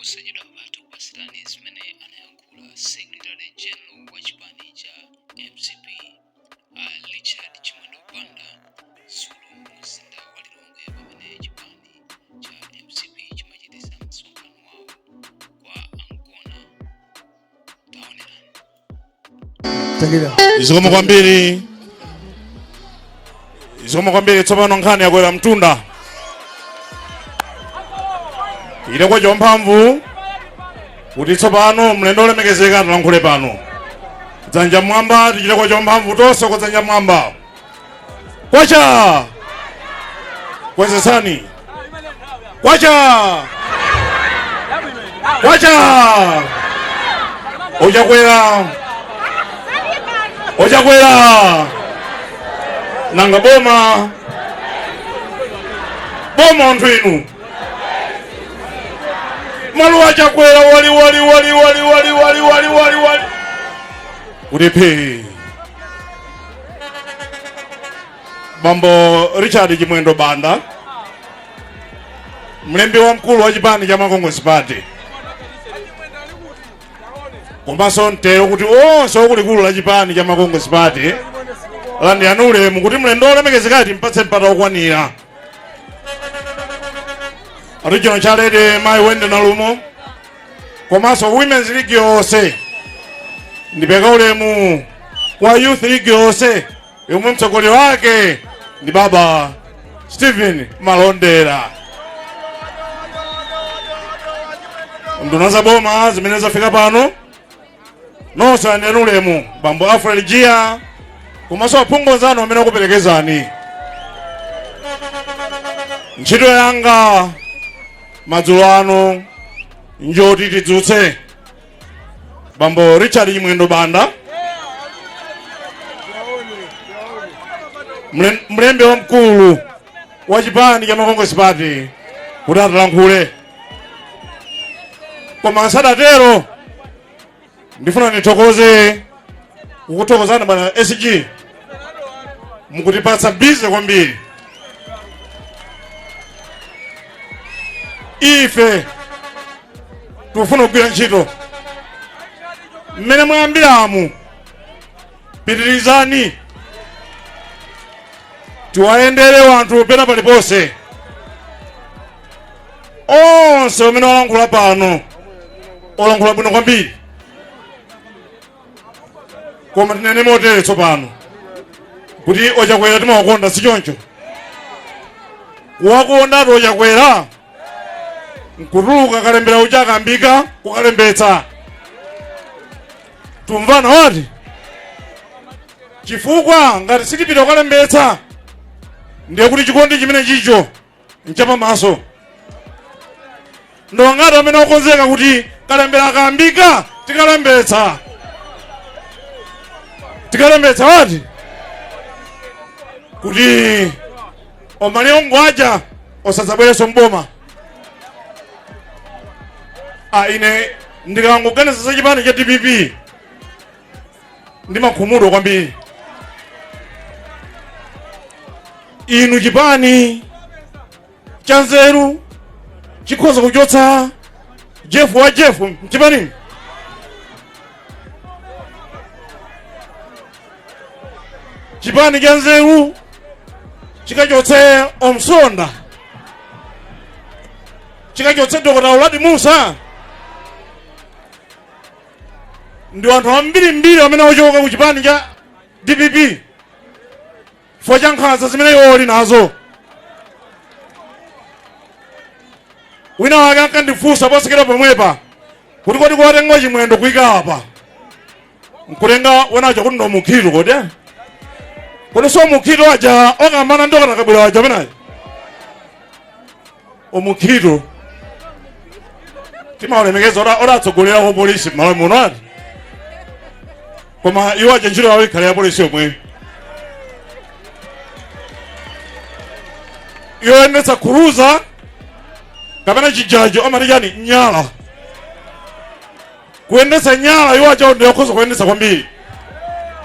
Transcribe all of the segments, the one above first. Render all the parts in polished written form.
Posachedwapa tikupatsirani zimene anayankhula Secretary General wa chipani cha mcp a Richard Chimwendo Banda dzulo mu mzinda wa Lilongwe pamene chipani cha mcp chimachititsa msonkhano wawo kwa Ankona. Taonerani. Zikomo kwambiri, zikomo kwambiri. Tsopano nkhani yakwera mtunda ile kwa chomphamvu kuti tsopano mlendo olemekezeka atilankhule pano. Dzanja mwamba, tichite kwa chomphamvu tonse kwa dzanja mwamba. Kwacha! Kwezesani. Kwacha! Kwacha! Ochakwera, ochakwera, nanga boma boma anthu inu maluwa Chakwera wali wali wali wali wali wali wali wali wali kuti phee. Bambo Richard Chimwendo Banda, mlembi wamkulu wa chipani cha Congress Party, komanso mtero kuti onse okulikulu la chipani cha Congress Party, landirani ulemu kuti mlendo olemekezeka timpatse mpata okwanira. Regional Chairlady Mayi Wende Nalumo komanso Women's League yonse, ndipeka ulemu kwa Youth League yonse yomwe mtsogoleri wake ndi Baba Stephen Malondera, nduna za boma zimene zafika pano nonse landirani ulemu, Bambo Alfred Jia komanso aphungu anzanu amene akuperekezani. Ntchito yanga madzulo ano njoti tidzutse Bambo Richard Chimwendo Banda, mlembi wamkulu wa chipani cha Congress Party, kuti atilankhule. Koma nsadatero, ndifuna ndithokoze, kukuthokozani bwana SG, mukutipatsa busy kwambiri. Ife tikufuna kugwira ntchito mmene mwayambiramu, pitirizani, tiwayendere wanthu pena paliponse. Onse amene walankhula pano olankhula bwino kwambiri, koma tinene motere tsopano kuti ochakwera timawakonda, si choncho? Kuwakonda ochakwera nkutuluka kalembera uja akambika kukalembetsa, tumvana wati? Chifukwa ngati sitipita kukalembetsa, ndiye kuti chikondi chimene chicho nchapamaso. Ndongati amene okonzeka kuti kalembera akambika tikalembetsa, tikalembetsa wati, kuti omaliongo aja osadzabwerenso mboma. A ine ndikangoganiza za chipani cha DPP ndimakhumudwa kwambiri. Inu, chipani cha nzeru chikhoza kuchotsa Jeff wa Jeff mchipanini? Chipani cha nzeru chikachotse Omsonda, chikachotse Dr. Uladi Musa? Ndi anthu ambirimbiri amene ochoka ku chipani cha DPP chifukwa cha nkhanza zimene iwo ali nazo. Wina wake ankandifunsa posekera pomwepa kuti kodi kuwatenga Chimwendo kuyika apa nkutenga wenacho kuti ndomukhito, kodi kodi so mukhito aja okambana ndokata kabwera aja amenayo omukhito timawalemekeza odatsogolera ku polisi m'malo muno ati, koma iwo aja ntchito yawo ikhale ya polisi yomwe yoyendetsa cruiser kapena chijajo amati chani, nyala, kuyendetsa nyala iwo aja ndi okhoza kuyendetsa kwambiri,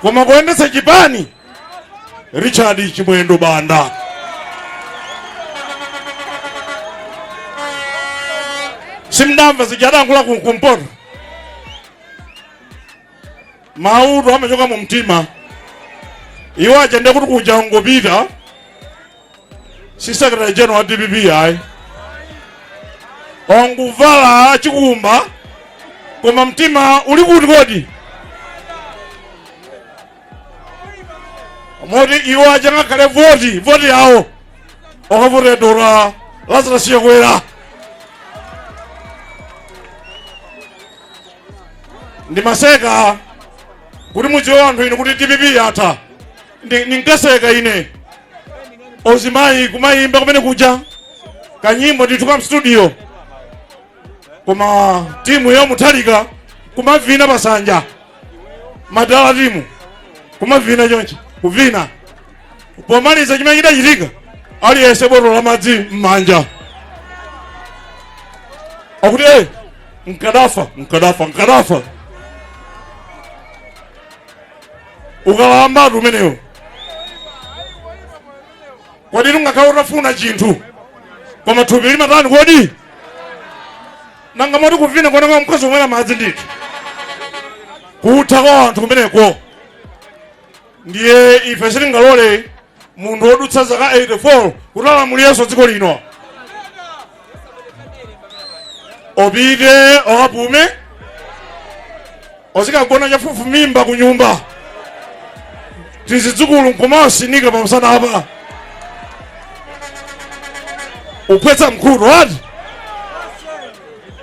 koma kuyendetsa chipani, Richard Chimwendo Banda. Simdamva zija adayankhula kumpoto? Mauto amachoka mu mtima. Iwo aja ndiye kuti kuja ngopita si secretary general wa DPP ayi, onguvala chikumba koma mtima uli kuti kodi? Moti iwo aja ngakhale voti yawo okavotera Dr. Lazarus Chakwera. Ndimaseka kuti mudziwe anthu inu kuti DPP yatha. Ndinkaseka ine ozimayi kumayimba kumene kuja kanyimbo ndithu ka mstudio, koma timu ya Mutharika kumavina pasanja, madala timu kumavina chonchi, kuvina. Pomaliza chimene chidachitika, aliyense botolo la madzi m'manja, akuti eh, nkadafa, nkadafa, nkadafa. Ukalamba umenewo, kodi tungakhala utafuna chinthu koma thupi limatani kodi? Nanga moti kuvina kuoneka mkazi umwera madzi ndithu, kutha kwa anthu kumeneko. Ndiye ife sitingalole munthu wodutsa zaka 84 kuti alamulirenso dziko lino. Opite okapume, ozikagona chafufu mimba ku nyumba, tizidzukulu nkumasinika pamsana apa, uphwetsa mkhutu ati.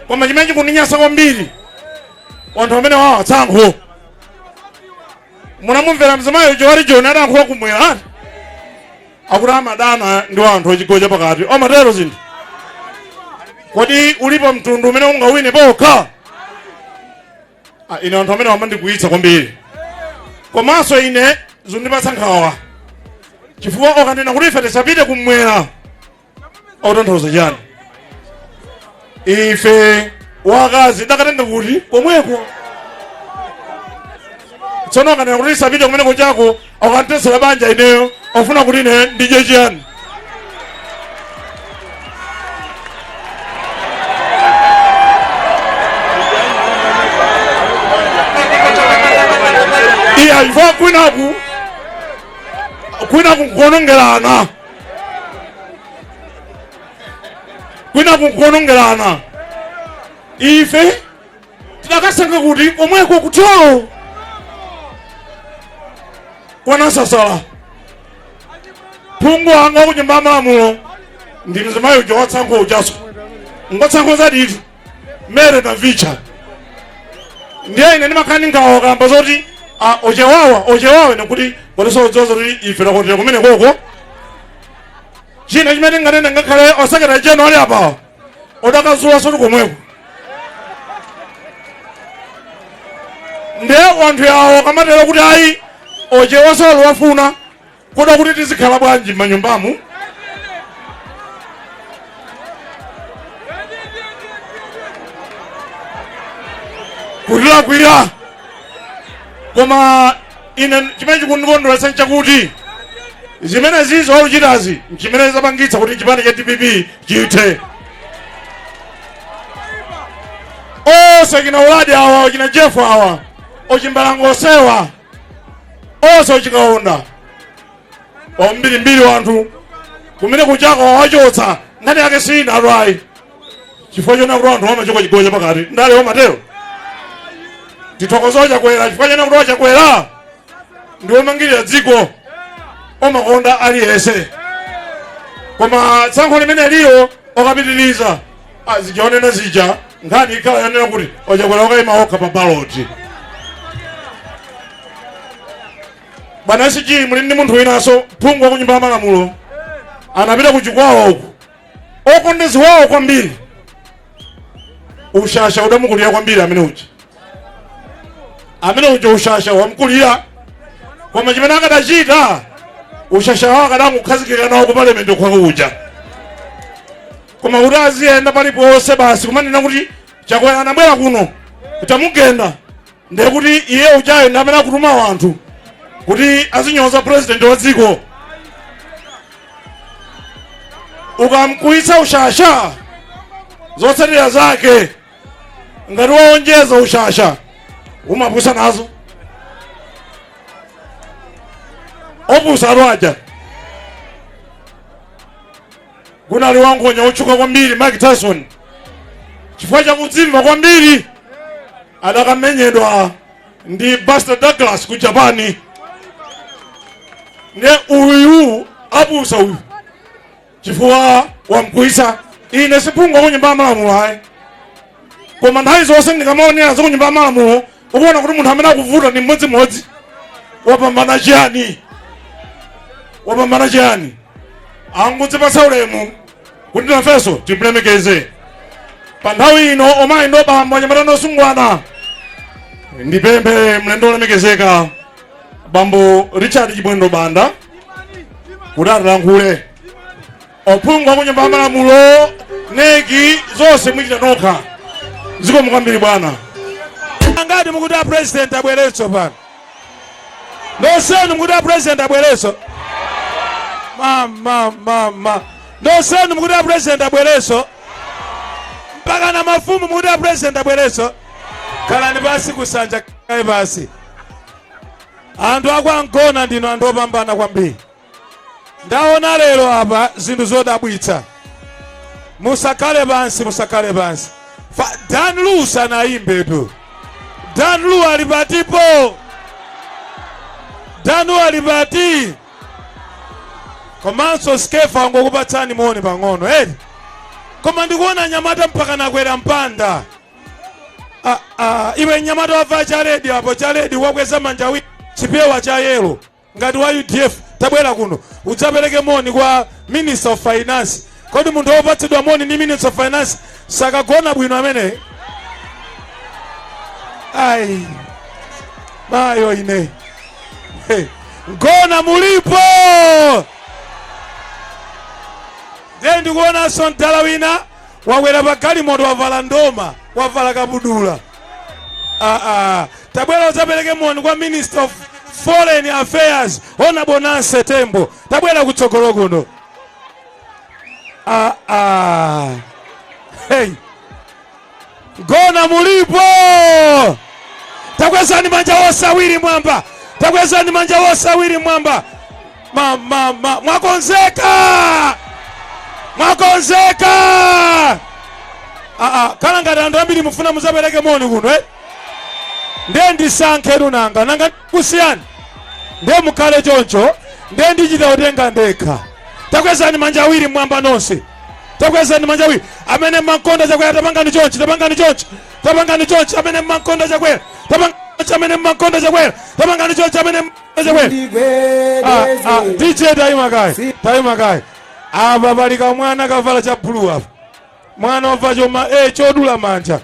Koma chimene chikundinyansa kwambiri, anthu amene wawa tsankho. Munamumvera mzimayi uja wati John adayankhula kumwera ati akuti amadana ndi anthu achigawo chapakati, amatero zinthu. Kodi ulipo mtundu umene ungawine pokha? Ah, ine anthu amene amandikwiyitsa kwambiri, komanso ine zindipatsa nkhawa, chifukwa okanena kuti ife tisapite kumwera akutanthauza chani? Ife wakazi dakatenga kuti komweko? Tsono akanena kuti tisapite kumene kuchako, akantesera banja ineyo, afuna kuti ine ndidye chiyani? Iya, chifukwa kwinaku nkuonongerana, kwinaku nkuonongerana. Ife tidakasankha kuti komweko kuthyolo kwanasasala. Phungu wanga waku nyumba ya malamulo ndi mzimayi uja watsankho ujaso, ngotsankho zaditu, Mere Navicha. Ndiye ine ndimakhala ndi nkhawa kamba zoti ochewawa, ochewawa ine kuti kotinso udzoza kuti ife takotera kumene koko. China chimene tinganene, ngakhale osekretary general ali apawa, odakazula soti komweko. Ndiye anthu yawo kamatero kuti ayi, ochewa solo wafuna koda kuti tizikhala bwanji m'manyumbamu? Kutilakwira. Koma ine chimene chikundikondweretsa nchakuti zimene zizo akuchitazi nchimene zapangitsa kuti chipani cha DPP chithe. Onse china Uladi awa, china Jeff awa, ochimbalango osewa onse, ochikaonda wambirimbiri, wanthu kumene kuchako wachotsa nkhani yake sina ayi, chifukwa chona kuti anthu amachoka chigawo chapakati. Ndale wamatero. Tithokoza Chakwera chifukwa chona kuti wachakwera ndi womangirira dziko, omakonda aliyense. Koma tsankho limene liyo okapitiriza zijaonena zija, nkhani ikhala yonena kuti ochakwera okayima okha pa baloti. Bwana SG, muli ndi munthu winanso, phungu wa kunyumba ya malamulo, anapita ku Chikwawa uku, okondeziwawo kwambiri, ushasha udamukulira kwambiri amene uja, amene uja ushasha wamkulira. Koma chimene akadachita, ushasha wawo akadangokhazikika nawo ku parliament kwako uja. Koma kuti aziyenda paliponse basi kumanena kuti Chakwera anabwera kuno tamugenda, ndiye kuti iye ujayo ndi amene akutuma wanthu kuti azinyoza president wa dziko. Ukamkwitsa ushasha Zotsatira zake, ngati waonjeza ushasha, umapusa nazo. Opusa aja kunali wangonya otchuka kwambiri Mike Tyson, chifukwa chakudzimva kwambiri adakamenyedwa ndi Buster Douglas ku Japan. Ndiye uyu apusa uyu chifukwa wamkwisa. Ine siphungu ku Nyumba ya Malamulo ayi, koma nthawi zonse ndikamaonera za ku Nyumba ya Malamulo, ukuona kuti munthu amene akuvuta ndi mmodzimodzi. Wapambana chiyani? Wapambana chiyani? Angudzipatsa ulemu kuti nafenso timulemekeze pa nthawi ino. Omayi ndi obambo, anyamata ndi osungwana, ndipemphe mlendo olemekezeka Bambo Richard Chimwendo Banda kuti atilankhule. Ophungu aku Nyumba ya Malamulo, NEC, zonse muchita nokha. Zikomo kwambiri, bwana. Angati mukuti a President abwerenso pano? Nonsenu mukuti a President abwerenso? Ma ma ma nonsenu mukuti a President abwerenso? Mpaka na mafumu mukuti a President abwerenso? Khalani pasi, kusanja kaye pasi. Anthu akwangona, ndinu anthu opambana kwambiri. Ndaona lero apa zinthu zodabwitsa. Musakhale pansi, musakhale pansi. Dan Lu sanayimbetu. Dan Lu ali patipo? Dan Lu ali pati? Komanso Skefa wangokupatsani moni pang'ono eti, koma ndikuona nyamata mpaka nakwera mpanda. Ah, ah, iwe nyamata wava cha red apo, cha red, wakweza manja awiri, chipewa cha yellow ngati wa UDF, tabwera kuno udzapereke moni kwa Minister of Finance. Kodi munthu wopatsidwa moni ndi Minister of Finance sakagona bwino amene? Ayi, mayo ine. Hey, ngona mulipo? Ndiye ndikuonanso mdala wina wakwera pa galimoto, wavala ndoma, wavala kabudula. Ah, ah. Tabwera udzapereke moni kwa Minister of Foreign Affairs, Honorable Nancy Tembo. Tabwera kutsogolo kuno. Ah, ah. Hey. Ngona mulipo? Takwezani manja wonse awiri mwamba, takwezani manja wonse awiri mwamba. Ma, ma, ma. Mwakonzeka? Mwakonzeka? Ah, ah. Khala ngati anthu ambiri mufuna muzapereke moni kuno, eh? Ndiye ndisankhe nanga nanga kusiyani. Ndiye mukhale choncho, ndiye ndichita kutenga ndekha. Takwezani manja awiri mwamba nonse, takwezani manja awiri. Amene mmankonda Chakwera, tapangani chonchi, tapangani chonchi, tapangani chonchi. Amene mmankonda Chakwera, tapangani chonchi. Amene mmankonda Chakwera, tapangani chonchi. Amene mmankonda Chakwera. Ah, ah, DJ, tayima kaye, tayima kaye. Apa pali kamwana kavala cha blue apa, mwana wova choma chodula manja,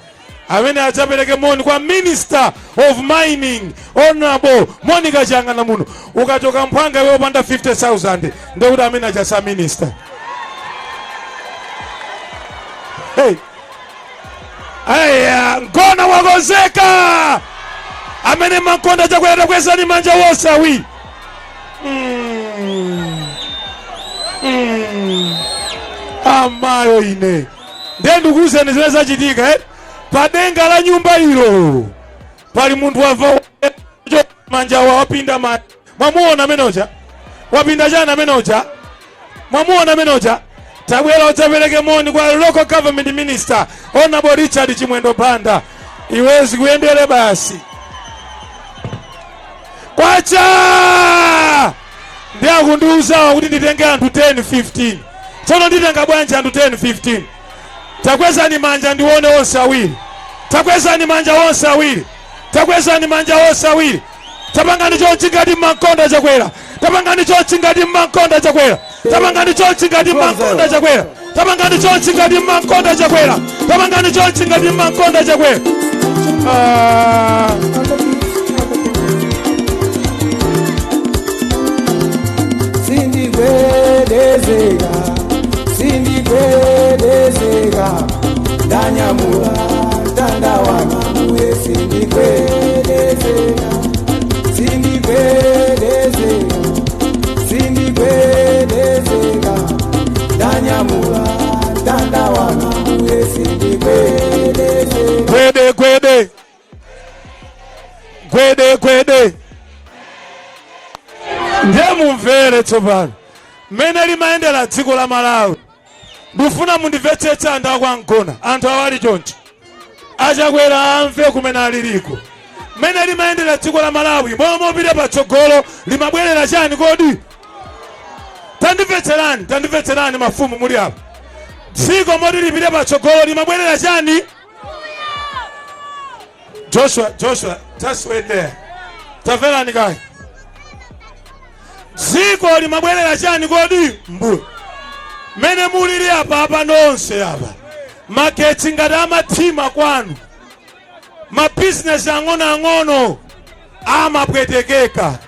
amene adzapereke moni kwa Minister of Mining, Honorable Monica Chang'ana. Muno ukachoka mphwanga iwe wopanda 50,000, ndekuti amene achasa minister. Hey. Aya, ngona wakonzeka? Amene mankonda Chakwera, takwezani manja wonse awiri. Amayo ine, ndiye ndikuwuzeni zimene zachitika, eh? Padenga la nyumba ilo pali munthu wava manja wa wapinda ma mwamuona amene uja wapinda chani? Amene uja mwamuona amene uja? Tabwera udzapereke moni kwa Local Government Minister, Honorable Richard Chimwendo Banda. Iwe zikuyendere basi. Kwacha! Ndi akundiuzawa kuti nditenge anthu 10 15. Tsono nditenga bwanji anthu 10 15? Takwezani manja ndione onse awiri. Takwezani manja onse awiri, takwezani manja onse awiri. Tapangani chonchi ngati mmankonda Chakwera. Tapangani chonchi ngati mmankonda Chakwera. Tapangani chonchi ngati mmankonda Chakwera. Tapangani chonchi ngati mmankonda Chakwera. Tapangani chonchi ngati mmankonda Chakwera. Ah. Sindigwedezeka, sindigwedezeka, ndanyamula mtanda wanga. Sindigwedezeka, sindigwedezeka, sindigwedezeka, ndanyamula mtanda wanga. Gwede gwede. Ndiye mumvere tsopano mmene limayendera dziko la Malawi. Ndifuna mundimvetsetse, anthu akwangona, anthu awali choncho, aChakwera amve kumene aliliko. Mmene limayendera dziko la Malawi, momwe mopita patsogolo, limabwerera chani kodi? Tandimvetserani, tandimvetserani, mafumu muli apa. Dziko moti lipite patsogolo limabwerera chani? Joshua, Joshua, just wait there. Tamverani kayi. Dziko limabwerera chani kodi? Mbuyo. Mmene mulili apa, apa nonse apa, magetsi ngati amathima kwanu, mabizinesi ang'onoang'ono amapwetekeka,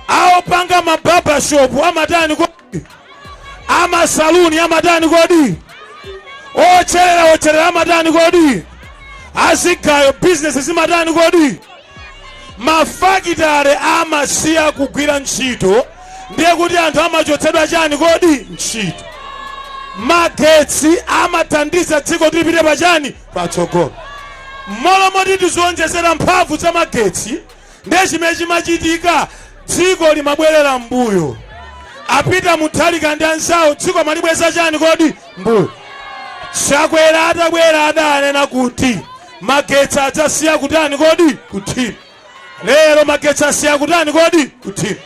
aopanga ma barbershop amatani kodi? Amasaluni amatani kodi? Otcherera, otcherera amatani kodi? Azigayo bizinesi zimatani kodi? Mafakitale amasiya kugwira ntchito. Ndiye kuti anthu amachotsedwa chani kodi? Ntchito. Magetsi amathandiza dziko kuti lipite pachani? Patsogolo. Mmalo moti tizionjezera mphamvu za magetsi, ndiye chimene chimachitika, dziko limabwerera mbuyo. Apita Mutharika ndi anzawo, dziko amalibweza chani kodi? Mbuyo. Chakwera atabwera adanena kuti magetsi adzasiya kutani kodi? Kuthima. Lero magetsi asiya kutani kodi? Kuthima.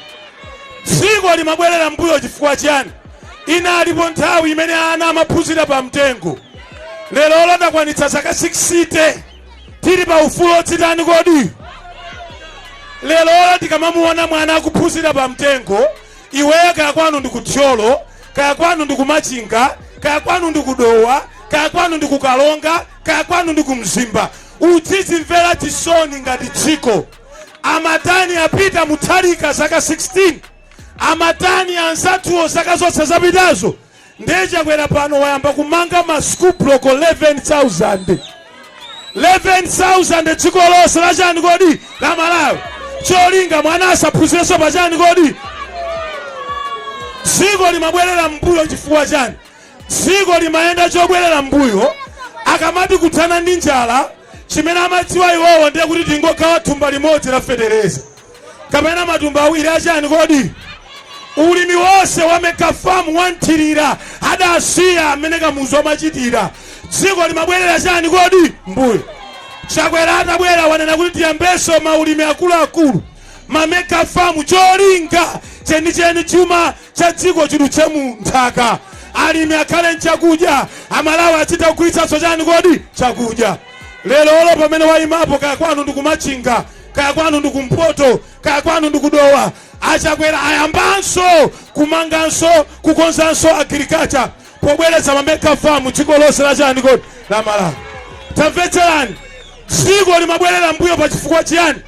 Dziko limabwerera mbuyo chifukwa chiyani? Inalipo nthawi imene ana amaphunzira pa mtengo. Lero ladakwanitsa zaka 60 tili pa ufulu odzitani kodi? Lero tikamamuona mwana akuphunzira pa mtengo, iweyo kaya kwanu ndi kuThyolo, kaya kwanu ndi kuMachinga, kaya kwanu ndi kuDowa, kaya kwanu ndi kuKalonga, kaya kwanu ndi kuMzimba, udzizimvera chisoni ngati dziko. Amatani apita Mutharika zaka 16? Amatani anzathuwo zaka zonse zapitazo? Ndiye Chakwera pano wayamba kumanga ma school block 11,000, 11,000 dziko lonse la chani kodi? La Malawi. Cholinga mwana asaphunzirenso pachani kodi? Dziko limabwerera mbuyo chifukwa chani? Dziko limayenda chobwerera mbuyo. Akamati kuthana ndi njala, chimene amadziwa iwowo ndiye kuti tingogawa thumba limodzi la fetereza kapena matumba awiri achani kodi? Ulimi wonse wa mega farm wanthirira adasiya amene Kamuzu amachitira. Dziko limabwerera chani kodi? Mbuyo. Chakwera atabwera wanena kuti tiyambenso maulimi akuluakulu, ma mega farm. Cholinga chenicheni, chuma cha dziko chidutse mu nthaka, alimi akhale mchakudya, Amalawi achita kugulitsanso chani kodi? Chakudya. Lero olo pamene wayimapo, kaya kwanu ndi kuMachinga, kaya kwanu ndi kumpoto, kaya kwanu ndi kuDowa, aChakwera ayambanso kumanganso, kukonzanso agriculture pobweretsa ma mega farm dziko lonse la chani kodi? La Malawi. Tamvetserani, dziko limabwerera mbuyo pa chifukwa chiyani?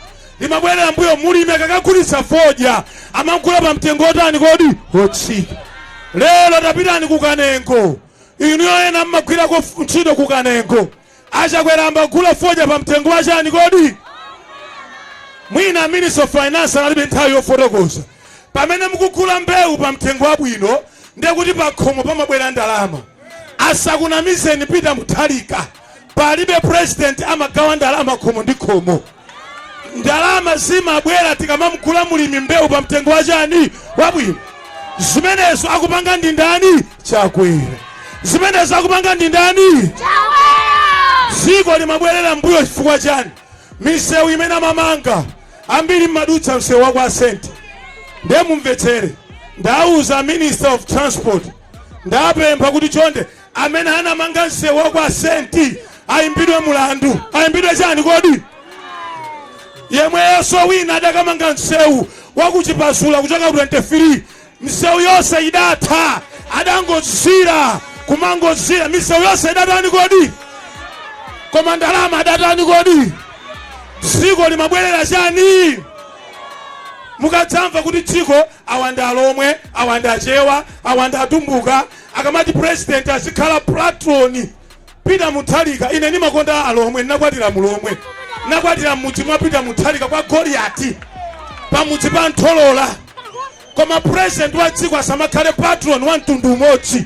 Limabwerera mbuyo, mulimi akakagulitsa fodya amagula pa mtengo otani kodi? Otsika. Lero tapitani kuKanengo, inuyo ena mmagwirako ntchito kuKanengo. AChakwera ambagula fodya pa mtengo wa chani kodi? Mwina Minister of Finance analibe nthawi yofotokoza. Pamene mukugula mbewu pa mtengo wabwino, ndiye kuti pakhomo pamabwera ndalama. Asakunamizeni Peter Mutharika, palibe president amagawa ndalama khomo ndi khomo. Ndalama zimabwera tikamamugula mulimi mbewu pa mtengo wa chani? Wabwino. Zimenezo akupanga ndi ndani? Chakwera. Zimenezo akupanga ndi ndani? Dziko limabwerera mbuyo chifukwa chani? Misewu imene amamanga, ambiri mmadutsa msewu wa kwa Sente. Ndiye mumvetsere, ndauza Minister of Transport, ndapempha kuti chonde, amene anamanga msewu wa kwa Senti ayimbidwe mulandu. Ayimbidwe chani kodi? Yemweyenso wina adakamanga msewu wakuchipasula kuchoka 23, misewu yonse idatha, adangozira kumangozira. Misewu yonse idatani kodi? Koma ndalama adatani kodi? Dziko limabwerera chani? Mukadzamva kuti dziko, awa ndi Alomwe, awa ndi Achewa, awa ndi Atumbuka, akamati president azikhala patron, Peter Mutharika, ine ndimakonda Alomwe. Ndinakwatira Mulomwe, nakwatira m'mudzi mwa Peter Mutharika kwa Goliati, pamudzi pa Ntholola. Koma president wa dziko asamakhale patron wa mtundu umodzi.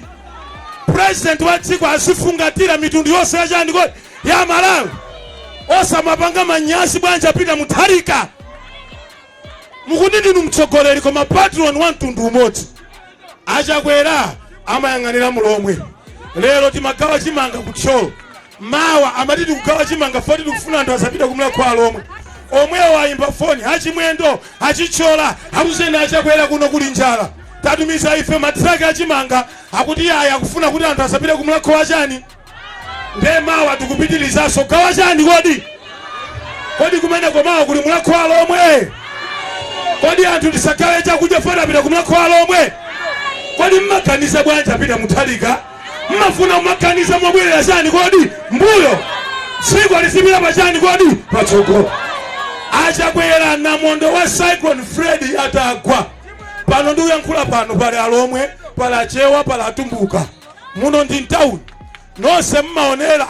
President wa dziko azifungatira mitundu yonse yachani kodi? Ya Malawi. Osamapanga manyazi bwanji Peter Mutharika? Mukuti ndinu mtsogoleri, koma patron wa mtundu umodzi. Achakwera amayang'anira Mulomwe. Lero timagawa chimanga kuThyolo, mawa amati tikugawa chimanga foti tikufuna anthu asapite kuMulakho Alomwe. Omwewo ayimba foni, achimwendo achithyola, akuzeni achakwera kuno kuli njala, tatumiza ife matraki achimanga. Akuti aya akufuna kuti anthu asapite kuMulakho wachani. Nde mawa tikupitirizaso gawa chani kodi? Kodi kumeneko mawa kuli Mulakho Alomwe? Kodi anthu tisagawe chakudya foti apita kuMulakho Alomwe? Kodi mmaganiza bwanji apita Mutharika? Mmafuna mumaganiza mobwerera chani kodi? Mbuyo. Dziko lizipita pachani kodi? Patsogolo. Achakwera, namondo wa Cyclone Freddy atagwa, pano ndikuyankhula pano pali Alomwe, pali Achewa, pali Atumbuka. Muno ndi mtawuni, nonse mmaonera.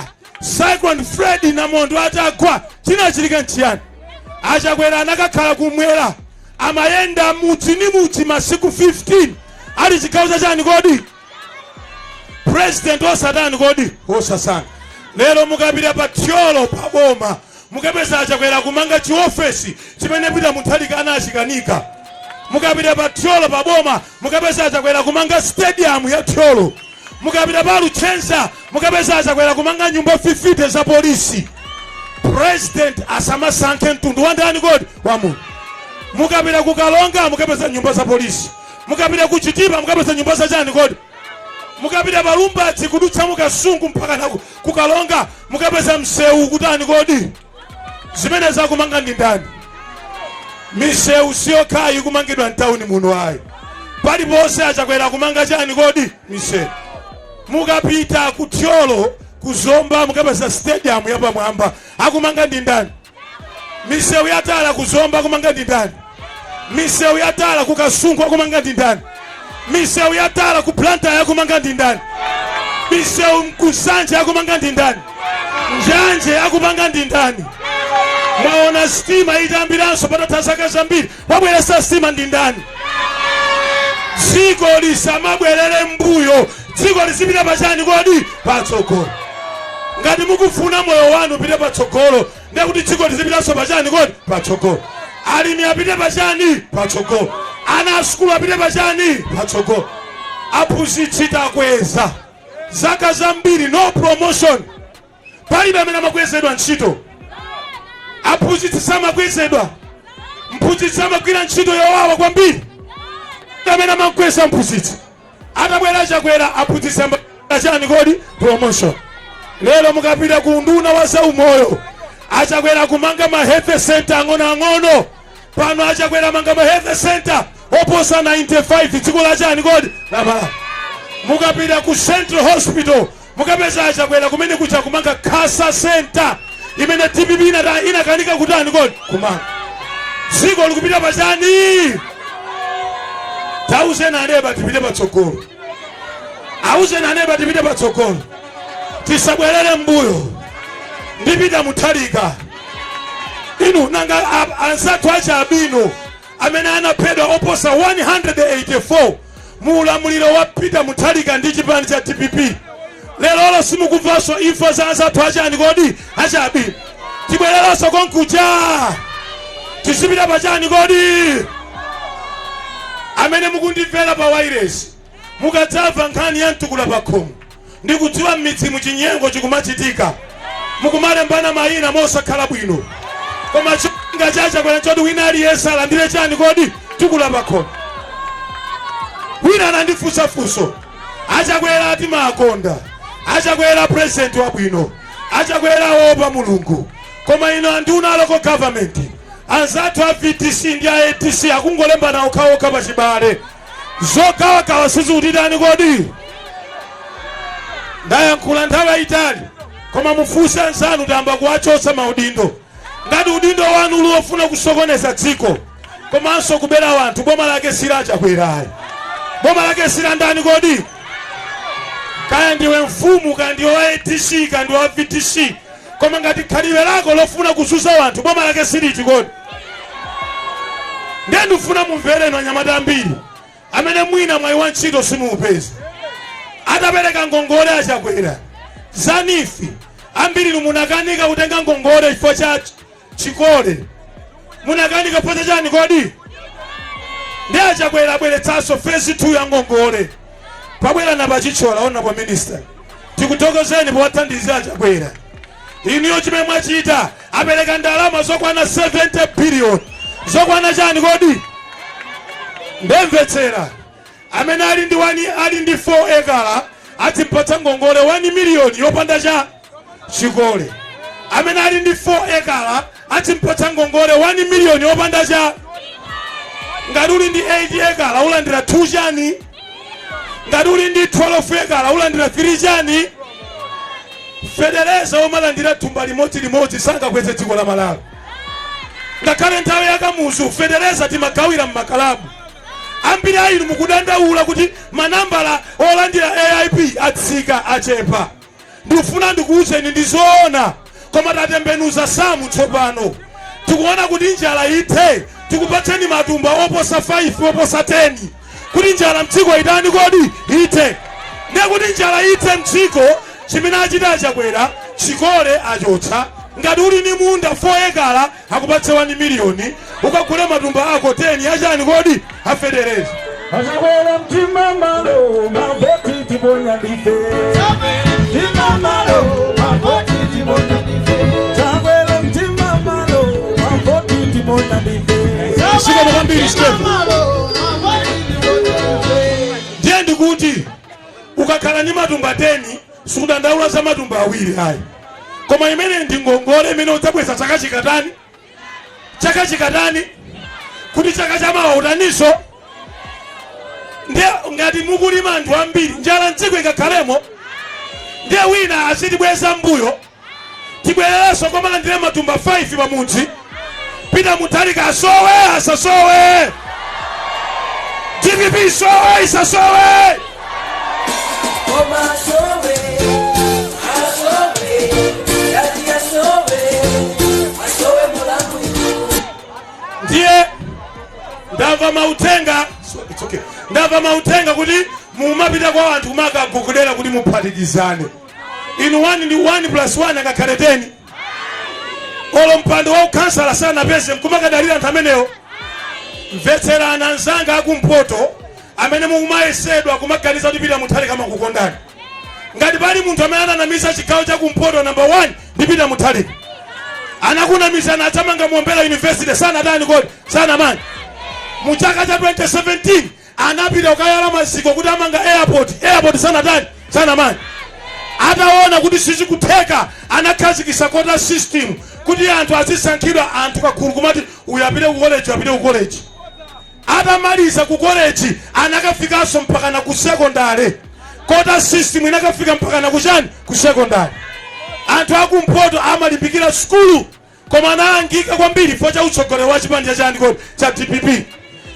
Cyclone Freddy, namondo atagwa, chinachitika nchiyani? Achakwera anakakhala kumwera, amayenda mudzi ni mudzi masiku 15 ali chigawo chachani kodi? President osatani kodi? Osasanga. Lero mukapita pa Thyolo pa boma, mukapeza Achakwera kumanga chiofesi chimene Peter Mutharika anachikanika. Mukapita pa Thyolo pa boma, mukapeza Achakwera kumanga stadium ya Thyolo. Mukapita pa Luchenza, mukapeza Achakwera kumanga nyumba 50 za polisi. President asamasankhe mtundu wa ndani kodi? Wa munthu. Mukapita ku Kalonga, mukapeza nyumba za polisi. Mukapita ku Chitipa, mukapeza nyumba za chani kodi? Mukapita pa Lumbadzi, kudutsa muKasungu mpaka na kuKalonga, mukapeza msewu kutani kodi? Zimene zakumanga ndi ndani? Misewu siyokhayi ikumangidwa mtawuni muno ayi. Paliponse Achakwera kumanga chani kodi? Misewu. Mukapita ku Thyolo, kuZomba, mukapeza stadium yapamwamba. Akumanga ndi ndani? Misewu yatala kuZomba akumanga ndi ndani? Misewu yatala ku Kasungu akumanga ndi ndani? Misewu yatala ku Blantyre akumanga ndi ndani? Misewu mkusanje akumanga ndi ndani? Njanje akupanga ndi ndani? Mwaona sitima itayambiranso patatha zaka zambiri. Wabweretsa sitima ndi ndani? Dziko lisamabwerere mbuyo, dziko lizipita pachani kodi? Patsogolo. Ngati mukufuna moyo wanu upite patsogolo, ndiye kuti dziko lizipitanso pachani kodi? Patsogolo. Alimi apite pachani? Patsogolo. Ana a sukulu apite pachani? Patsogolo. Aphunzitsi takweza zaka zambiri, no promotion, palibe amene amakwezedwa ntchito. Aphunzitsi samakwezedwa. Mphunzitsi amagwira ntchito yowawa kwambiri, amene amakweza mphunzitsi. Atabwera Chakwera, aphunzitsi chani kodi? Promotion. Lero mukapita ku nduna wa zaumoyo, Achakwera kumanga ma health center ang'onoang'ono. Pano Achakwera manga ma health center oposa 95 dziko la chani kodi? La Malawi. Mukapita ku Central Hospital, mukapeza Achakwera kumene kucha kumanga cancer center imene DPP inakanika kutani kodi? Kumanga. Dziko likupita pachani? Tauzeni aneba tipite patsogolo. Auzeni aneba tipite patsogolo, tisabwerere mbuyo. Ndipita Mutharika. Inu nanga anzathu achialubino amene anaphedwa oposa 184 mu ulamuliro wa Peter Mutharika ndi chipani cha DPP, lerolo simukumvanso imfa za anzathu achani kodi? Achialubino. Tibwereranso konkuja, tizipita pachani kodi? Amene mukundimvera pa wireless, mukadzamva nkhani ya mtukula pakhomo, ndikudziwa m'midzi muchinyengo chikumachitika, mukumalembana mayina mosakhala bwino, koma cholinga chaChakwera choti wina aliyense alandire chani kodi? Tukula pakhomo. Wina anandifunsa funso: Achakwera ati makonda, Achakwera president wabwino, Achakwera wopa Mulungu, koma ino anduna a local government, anzathu a VDC ndi a ADC akungolembana okhaokha pachibale, zogawagawa sizikutitani kodi? Ndayankhula nthawi yayitali, koma mufunse anzanu, tamba kuwachotsa maudindo. Ngati udindo wanu uli wofuna kusokoneza dziko komanso kubera wanthu, boma lake silachakwerayi, boma lake sila ndani kodi? Kaya ndiwe mfumu, kaya ndiwe wa ADC, kaya ndiwe wa VDC, koma ngati khalidwe lako lofuna kuzunza wanthu, boma lake siliti kodi? Ndiye ndifuna mumvereno anyamata ambiri amene mwina mwayi wa ntchito simuupeza. Atapereka ngongole Achakwera za NEEF, ambiri munakanika kutenga ngongole chifukwa cha chikole. Munakanika chifukwa cha chani kodi? Ndi aChakwera abweretsanso phase 2 ya ngongole. Pabwera na pachichola honorable minister, tikuthokozeni powathandiza aChakwera. Inuyo chimene mwachita, apereka ndalama zokwana 70 billion. Zokwana chani kodi? Ndemvetsera, amene ali ndi 1, ali ndi 4 ekala, azimpatsa ngongole 1 miliyoni yopanda cha chikole. Amene ali ndi 4 ekala azimpatsa ngongole 1 miliyoni yopanda cha. Ngati uli ndi 8 ekala, ulandira 2 chani? Ngati uli ndi 12 ekala, ulandira 3 chani? Fetereza omalandira thumba limodzi limodzi sangakweze dziko la Malawi. Ngakhale nthawi yakamuzu fetereza timagawira mmakalabu. Ambiri a inu mukudandaula kuti manambala olandira AIP atsika, achepa. Ndikufuna ndikuwuzeni, ndizoona, koma tatembenuza samu. Tsopano tikuona kuti njala ithe, tikupatseni matumba oposa 5, oposa 10, kuti njala mdziko itani kodi? Ithe. Ndiye kuti njala ithe mdziko, chimene achita aChakwera, chikole achotsa. Ngati uli ni munda 4 ekala, akupatse 1 miliyoni, ukagule matumba ako 10 achani kodi? Afetereza. Achakwera mtima malo, mavoti tiponya ndife. Mtima malo, mavoti tiponya ndife. Chakwera mtima malo, mavoti tiponya ndife. Zikomo kwambiri, Steve. Ndiye ndikuti ukakhala ndi matumba 10, sikudandaula za matumba awiri ayi. Koma imene ndi ngongole imene udzabweza chaka chikatani? Chaka chikatani? Kuti chaka chamawa utaninso? Ndiye ngati mukulima anthu ambiri, njala mdziko ikakhalemo. Ndiye wina azitibweza mbuyo, tibwererenso komalandire matumba 5 pamudzi. Peter Mutharika asowe, asasowe? DPP isowe, isasowe? Koma asowe, asowe, yati asowe, asowe mulandu. Ndiye ndamva mauthenga. So, it's okay. Ndamva mauthenga kuti mumapita kwa anthu kumakagogodera kuti muphatikizane. Inu, 1 ndi 1 plus 1 akakhale 10. Olo mpando wa ukhansala sanapeze, nkumakadalira anthu amenewo. Mvetserani anzanga akumpoto amene mukumayesedwa kumaganiza kuti Peter Mutharika amakukondani. Ngati pali munthu amene ananamiza chigawo chakumpoto, number 1 ndi Peter Mutharika. Anakunamizana adzamanga Mombera University, sanatani kodi? Sanamange. Mu chaka cha 2017 anapita kukayala maziko kuti amanga airport. Airport sanatani? Sanamange. Ataona kuti sizikutheka, anakhazikitsa quota system kuti anthu azisankhidwa, anthu kagulu kumati uyu apite ku college, apite ku college. Atamaliza ku college, anakafikanso mpakana ku secondary. Quota system inakafika mpakana kuchani? Ku secondary. Anthu akumpoto amalimbikira sukulu, koma analangika kwambiri chifukwa cha utsogoleri wa chipani chachani kodi? Cha DPP.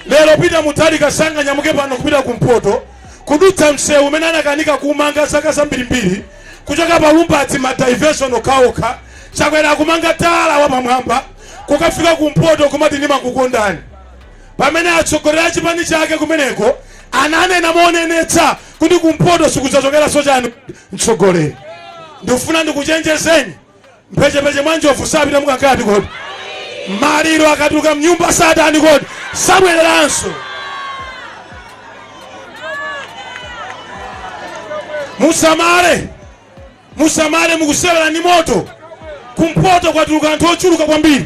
Lero Peter Mutharika sanganyamuke pano kupita kumpoto, kudutsa msewu umene anakanika kumanga zaka zambirimbiri, kuchoka pa Lumbadzi, ma diversion okhaokha. Chakwera akumanga tala wapamwamba kukafika kumpoto, kumati ndimakukondani, pamene atsogoleri a chipani chake kumeneko ananena monenetsa kuti kumpoto sikudzachokeranso chani? Mtsogoleri. Ndikufuna ndikuchenjezeni, mphechepeche mwa njovu sapita mukangati kodi? Maliro akatuluka mnyumba satani kodi? Sabwereranso. Musamale, musamale, mukusewera ndi moto. Kumpoto kwatuluka anthu ochuluka kwambiri.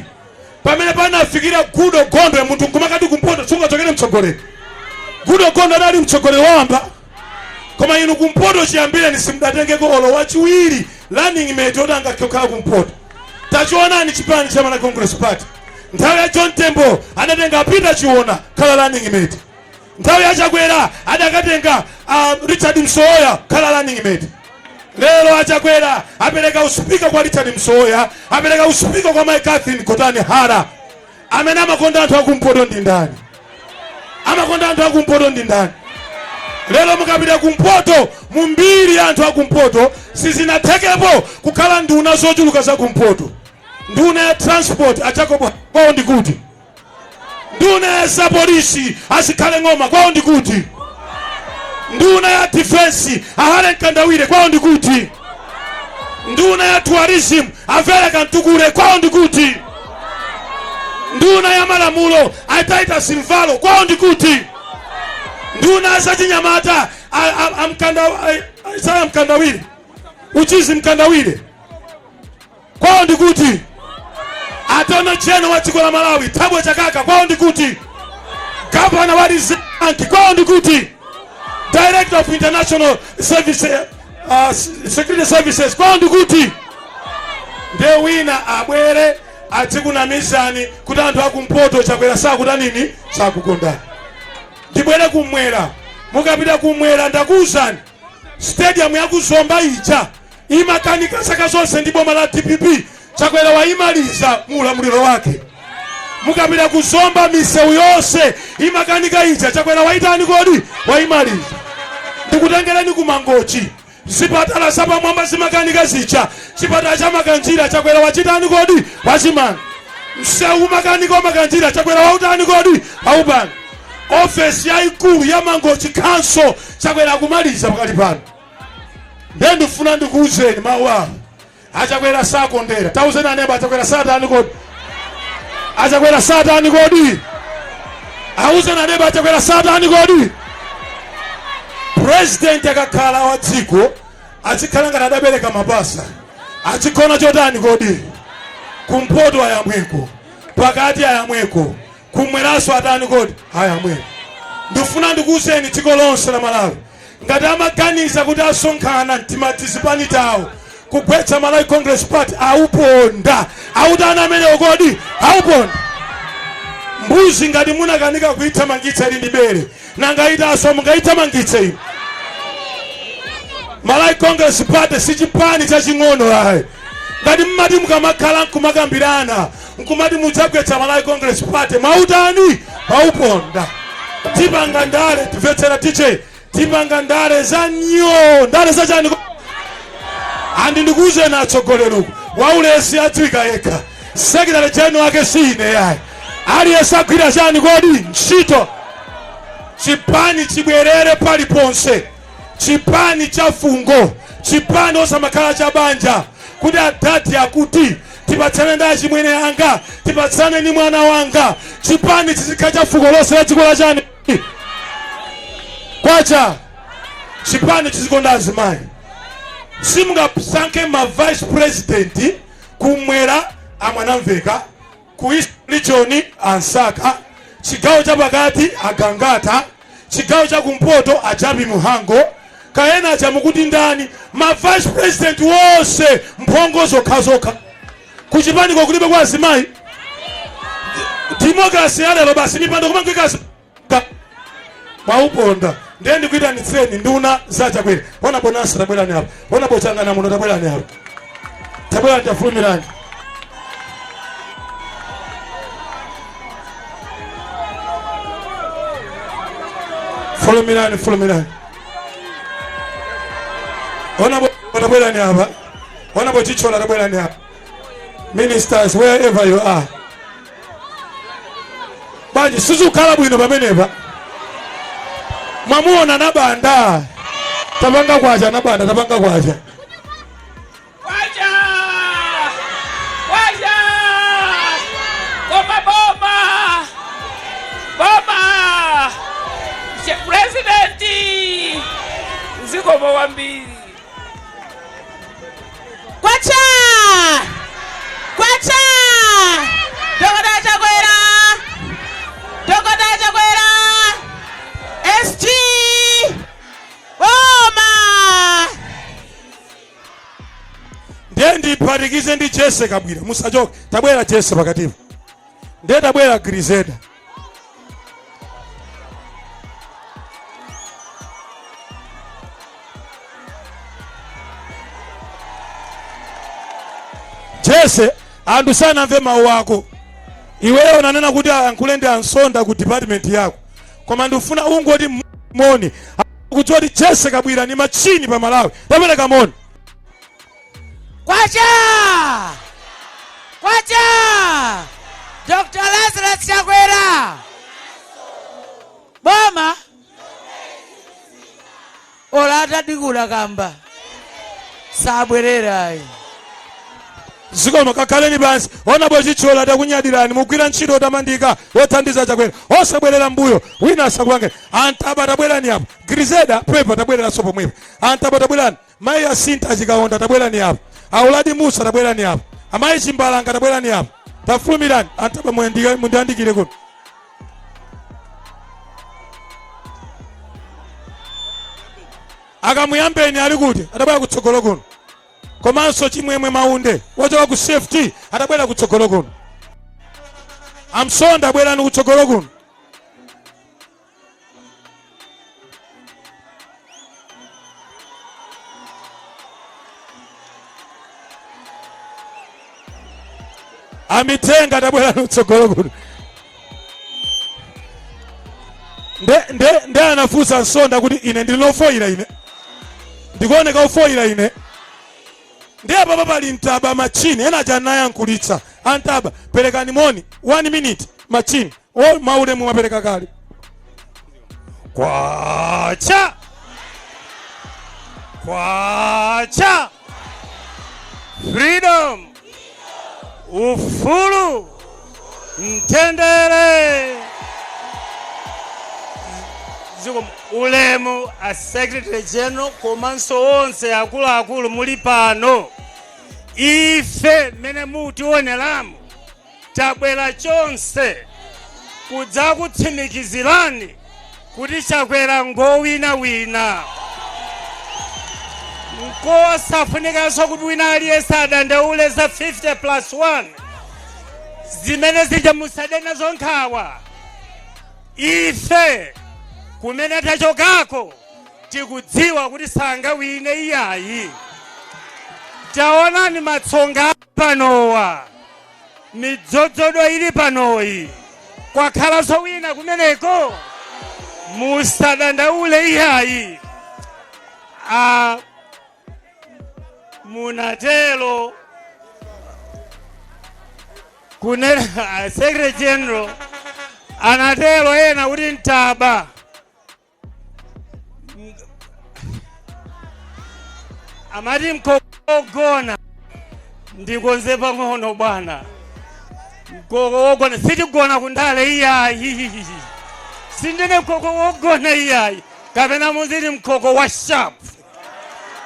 Pamene panafikira Goodall Gondwe, munthu nkumakati kumpoto sungachokere mtsogoleri. Goodall Gondwe adali mtsogoleri wamba, koma inu kumpoto chiyambireni simudatengeko olo wachiwiri, running mate oti angakhala kumpoto. Tachionani chipani cha Malawi Congress Party. Nthawi ya John Tembo adatenga Peter Chiona khala running mate. Nthawi ya Chakwera adakatenga Richard Msowoya khala running mate. Lero aChakwera apereka usipika kwa Richard Msowoya, apereka usipika kwa Mai Catherine Gotani Hara. Amene amakonda anthu akumpoto ndi ndani? Amakonda anthu akumpoto ndi ndani? Lero mukapita kumpoto, mu mbiri ya anthu akumpoto sizinathekepo kukhala nduna zochuluka za kumpoto. Nduna ya transport, a Jacob, kwawo ndikuti? Nduna ya zapolisi, azikhale Ng'oma, kwawo ndikuti? Nduna ya defense, ahale Mkandawire, kwawo ndikuti? Nduna ya tourism, avere Kantukule, kwawo ndikuti? Nduna ya malamulo a Titus Mvalo kwawo ndikuti? Nduna zachinyamata Isaya Mkandawire, Uchizi Mkandawire kwawo ndikuti? Attorney General wa dziko la Malawi Thabo Chakaka kwawo ndikuti? Gavana wa Reserve Bank kwawo ndikuti? Director of International Service, Security Services kwawo ndikuti? Nde wina abwere adzikunamizani kuti anthu akumpoto Chakwera sakutanini, sakukondani. Ndibwere kumwera. Mukapita kumwera, ndakuwuzani, stadium yakuzomba ija imakanika zaka zonse ndi boma la DPP, Chakwera wayimaliza mu ulamuliro wake. Mukapita kuzomba, misewu yonse imakanika ija, Chakwera waitani kodi? Wayimaliza. Ndikutengereni kumangochi, zipatala zapamwamba zimakanika zija, chipatala cha Makanjira Chakwera wachitani kodi? Wachimanga. Msewu makanika wa Makanjira Chakwera wautani kodi? Waupanga. Ofesi yayikulu ya Mangochi Council Chakwera akumaliza pakali pano. Ndiye ndifuna ndikuwuzeni mawu awo, achakwera sakondera. Tauzeni aneba, achakwera satani kodi? Achakwera satani kodi? Auzeni aneba, achakwera satani kodi? President akakhala wa dziko azikhala ngati adabereka mapasa, azigona chotani kodi? Kumpoto ayamweko, pakati ayamweko, kumweranso atani kodi? Ayamweko. Ndifuna ndikuwuzeni dziko lonse la Malawi, ngati amaganiza kuti asonkhana mtimatizipani tawo kugwetsa Malawi Congress Party, auponda. Autani amenewo kodi? Auponda. Mbuzi ngati munakanika kuithamangitsa ili ndi bere, nanga itaso mungayithamangitse inu? Malawi Congress Party si chipani chaching'ono ayi. Ngati mmati mukamakhala nkumakambirana nkumati mudzagwetsa Malawi Congress Party, mwautani? Mwauponda. Tipanga ndale, timvetsera tiche, tipanga ndale za nyo, ndale zachani? Andi ndikuwuzeni atsogoleri, uku waulesi adziwika yekha. Secretary general wake si ine yayi. Aliyense agwira chani kodi? Ntchito. Chipani chibwerere paliponse, chipani cha fungo, chipani osamakhala cha banja, kuti adadi akuti tipatsane ndi achimwene anga, tipatsane ndi mwana wanga. Chipani chizikhala cha fuko lonse la dziko la chani? Kwacha. Chipani chizikonda azimayi. Simungasankhe ma vice president, kumwera amwanamveka, ku East Region ansaka, chigawo chapakati agangata, chigawo chakumpoto ajapi Muhango, kaena aja mukuti ndani, ma vice president wonse mphongo zokhazokha. Kuchipaniko kulibe kwa azimayi? Democracy ya lero basi mipando kumangwika mwauponda. Ndiye ndikuyitanitseni nduna za Chakwera. Ona bonasi, tabwerani apa. Ona bochangana muno, tabwerani apa, tabwerani, tafulumirani. Fulumirani, fulumirani. Ona tabwerani apa. Ona bochichola, tabwerani apa. Ministers, wherever you are, bwanji sizikukhala bwino pamenepa? Mwamuona nabanda, tapanga kwacha. Nabanda, tapanga kwacha. Kwacha! Kwacha! Koma boma! Boma! President! Zikomo kwambiri. Kwacha! Kwacha! Dr. Chakwera! Dr. Chakwera! SG! Boma! Ndiye ndiphatikize ndi Jesse Kabwira, musachoke. Tabwera Jesse pakatipo. Ndiye tabwera Grizeda. Jesse, anthu sanamve mawu ako. Iweyo unanena kuti ayankhule ndi ansonda ku department yako, koma ndifuna ungoti moni, kudziwa kuti Jesse Kabwira ni machini pa Malawi. Tapereka moni. Kwacha! Kwacha! Dr. Lazarus Chakwera! Boma! Ola atadikula kamba. Sabwerera ayi. Zikomo, kakhaleni pansi. Honourable Chithyola, takunyadirani, mugwira ntchito yotamandika yothandiza Chakwera, osabwerera mbuyo, wina asakupange. Antaba, tabwerani apo. Grizeda Pepa, tabwereranso pomwepo. Antaba, tabwerani. Mayi Asinta Achikaonda, tabwerani apo. Auladi Musa, tabwerani apo. Amayi Chimbalanga, tabwerani apo, tafulumirani. Antaba, mundiyandikire kuno. Akamuyambeni ali kuti? Atabwera kutsogolo kuno. Komanso Chimwemwe Maunde wochoka ku CFT atabwera kutsogolo kuno. Amsonda, abwerani kutsogolo kuno. Amithenga, tabwerani kutsogolo kuno. Nde anafunsa Nsonda kuti ine ndili lofoyira, ine ndikuoneka ofoyira ine? Ndi apapa pali Mtaba Machini, ena aja anayankhulitsa. Antaba, perekani moni 1 minute. Machini o maulemu mwapereka kale. Kwacha kwacha, freedom, ufulu, mtendere. Zikomo, ulemu a Secretary General komanso onse akuluakulu muli pano. Ife mmene mutioneramo tabwera chonse kudzakutsimikizirani kuti Chakwera ngowinawina. Nkosafunikanso kuti wina aliyense adandaule za 50 plus 1. Zimene zija musade nazo nkhawa. Ife kumene tachokako tikudziwa kuti sangawine iyayi. Taonani matsonga panowa, midzodzodo ili panoyi, kwakhalanso wina kumeneko? Musadandaule iyayi. A munatero kunena Secretary General anatero ena kuti Mtaba amati mkogona. Ndikonze pang'ono bwana, mkoko wogona. Sitigona kundale iyayi, sindine mkoko wogona iyayi, kapena muziti mkoko wa sharp.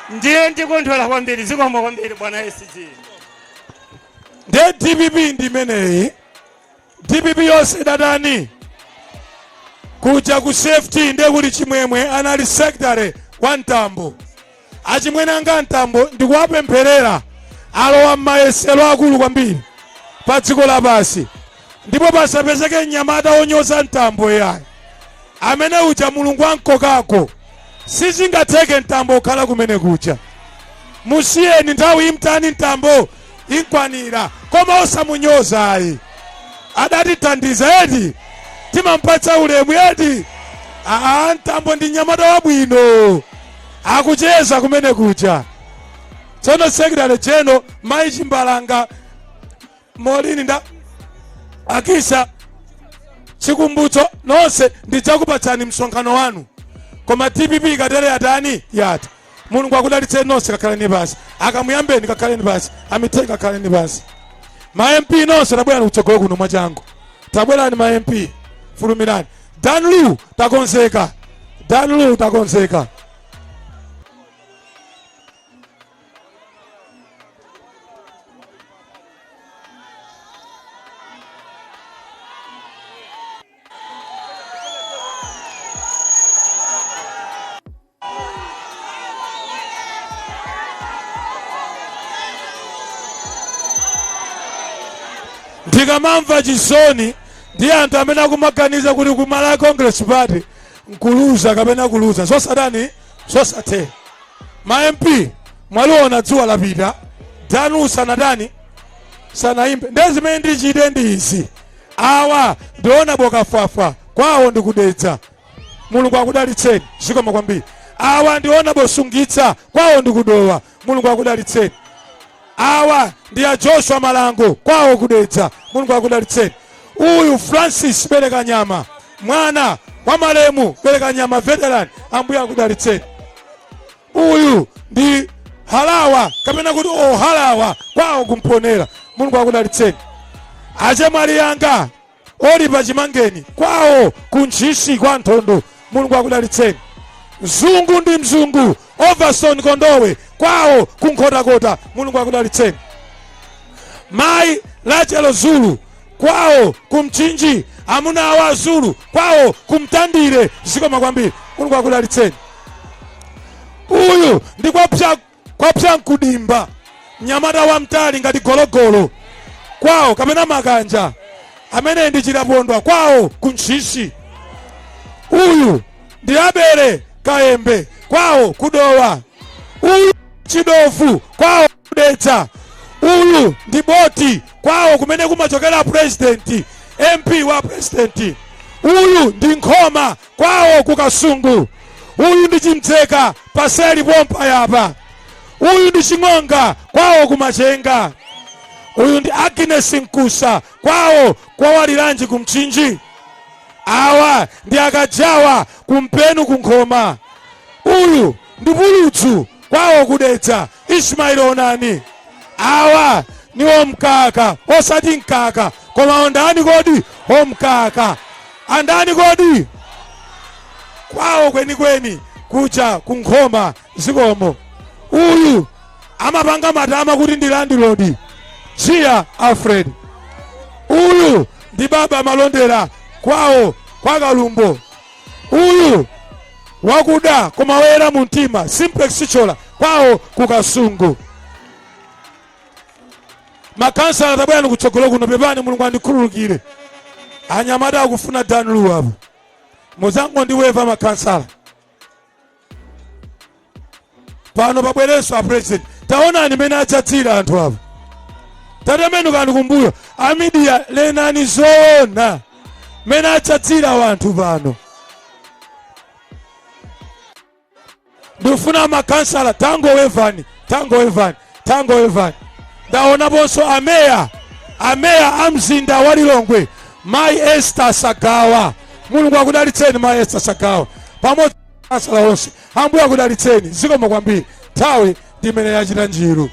Ndiye ndikondwera kwambiri. Zikomo kwambiri, bwana SG. Nde DPP ndi imeneyi. DPP yonse idatani kuja ku CFT. Ndiye kuli Chimwemwe, anali secretary wa Mtambo. Achimwene anga Mtambo, ndikuwapempherera, alowa m'mayesero akulu kwambiri pa dziko lapansi, ndipo pasapezeke mnyamata wonyoza Mtambo yayi. Amene uja Mulungu ankokako, sizingatheke Mtambo kukhala kumene kuja. Musiyeni, nthawi imtani Mtambo inkwanira, koma osamunyoza ayi. Adatithandiza eti, timampatsa ulemu eti. Aa, Mtambo ndi mnyamata wabwino, akucheza kumene kuja. Tsono Secretary General, mayi Chimbalanga, Molini nda Akisa Chikumbutso, nonse ndidzakupatsani msonkhano wanu, koma DPP ikatere yatani? Yati Mulungu akudalitseni nonse. Kakhaleni pansi. Akamuyambeni, kakhaleni pansi. Amithenga, kakhaleni pansi. Ma MP nonse, tabwerani kutsogolo kuno mwachangu. Tabwerani ma MP, fulumirani. Danlu, takonzeka. Danlu, takonzeka. Ndikamamva chisoni ndi anthu amene akumaganiza kuti ku Malawi Congress Party nkuluza kapena kuluza zosadani zosathera. Ma MP, mwaliona dzuwa lapita, danu sanatani, sanayimbe. Ndiye zimene ndichite ndi izi. Awa ndiona bokafwafwa, kwawo ndikudedza, Mulungu akudalitseni, zikomo kwambiri. Awa ndiona bosungitsa, kwawo ndikudowa, Mulungu akudalitseni. Awa ndi a Joshua Malango, kwawo kudedza, Mulungu akudalitseni. Uyu Francis Berekanyama, mwana wa malemu Berekanyama veteran, Ambuye akudalitseni. Uyu ndi Halawa kapena kuti Ohalawa kwawo kumponera, Mulungu akudalitseni. Achemwali yanga Olipa Chimangeni kwawo kuntchisi kwa Nthondo, Mulungu akudalitseni. Mzungu ndi mzungu Overson Kondowe kwawo kunkhotakota, Mulungu akudalitseni. Mayi Lachelo Zulu kwawo kumchinji, amuna awo Azulu kwawo kumtandire, zikoma kwambiri, Mulungu akudalitseni. Uyu ndi kwapsa mkudimba, mnyamata wamtali ngati gologolo kwawo kapena makanja, amene ndi Chilapondwa kwawo kuntchisi. Uyu ndi Abele Kaembe kwawo kudowa. Uyu Chidofu kwawo kudetsa. Uyu ndi Boti kwawo kumene kumachokera president, MP wa president. Uyu ndi Nkhoma kwawo kukasungu. Uyu ndi Chimdzeka paseli pompa yapa. Uyu ndi Ching'onga kwawo kumachenga. Uyu ndi Agnes Nkusa kwawo kwawaliranji kumchinji. Awa ndi Akajawa kumpenu kunkhoma. Uyu ndi Puludzu kwawo kudetsa, Ismail Onani. Awa ni omkaka, osati mkaka koma ondani kodi omkaka andani kodi kwawo kwenikweni kucha kunkhoma, zikomo. Uyu amapanga matama kuti ndi landlord, Chia Alfred. Uyu ndi Baba Malondera kwawo kwa Kalumbo. Uyu wakuda koma woyera mu mtima, Simplex Sichola kwawo kukasungu. Makansala tabwerani kutsogolo kuno. Pepani, Mulungu andikhululukire, anyamata akufuna danlu apo muzangondiweva. Makansala pano pabwerenso a president. Taonani mene adzatsira anthu apo. Tatembenukani kumbuyo, a media, lenani zoona mene adzatsira wanthu pano. Ndikufuna makansala, tangowevani, tangowevani, tangowevani. Ndaonaponso ameya, ameya a mzinda wa Lilongwe, Mayi Esther Sagawa. Mulungu akudalitseni, Mayi Esther Sagawa, pamodzi kansala onse. Ambuye akudalitseni, zikomo kwambiri. Nthawi ndi imene yachita njiru.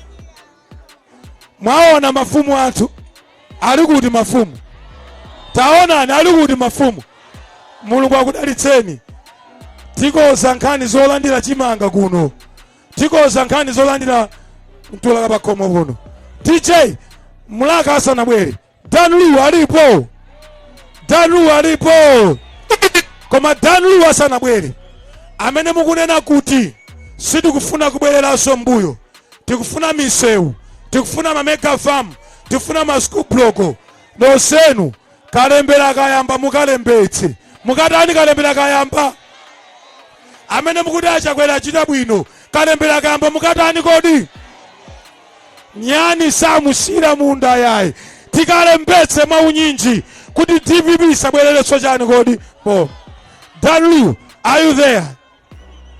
Mwaona mafumu athu ali kuti? Mafumu, taonani ali kuti mafumu? Mulungu akudalitseni. Tikoza nkhani zolandira chimanga kuno, tikoza nkhani zolandira mtulaka pakhomo kuno. DJ Mlaka asanabwere, Danlu alipo? Danlu alipo? Koma Danlu asanabwere, amene mukunena kuti sitikufuna kubwereranso mbuyo, tikufuna misewu, tikufuna ma mega farm, tikufuna ma school block, nonsenu kalembera kayamba, mukalembetse. Mukatani kalembera kayamba? Amene mukuti achakwera achita bwino, kalembera kayamba, mukatani kodi? Nyani samusira munda yayi. Tikalembetse mwaunyinji kuti DPP isabwererenso chani kodi bo. Danlu, are you there?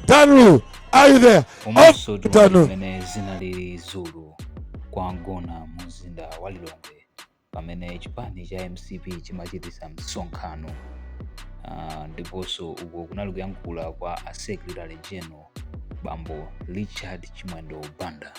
Danlu, are you there? Komanso Oh, tione Danlu. mmene zinalili dzulo kwa Ngona mu mzinda wa Lilongwe pamene chipani cha MCP chimachitisa msonkhano, ndiponso uko kunali kuyankhula kwa a Secretary General, Bambo Richard Chimwendo Banda.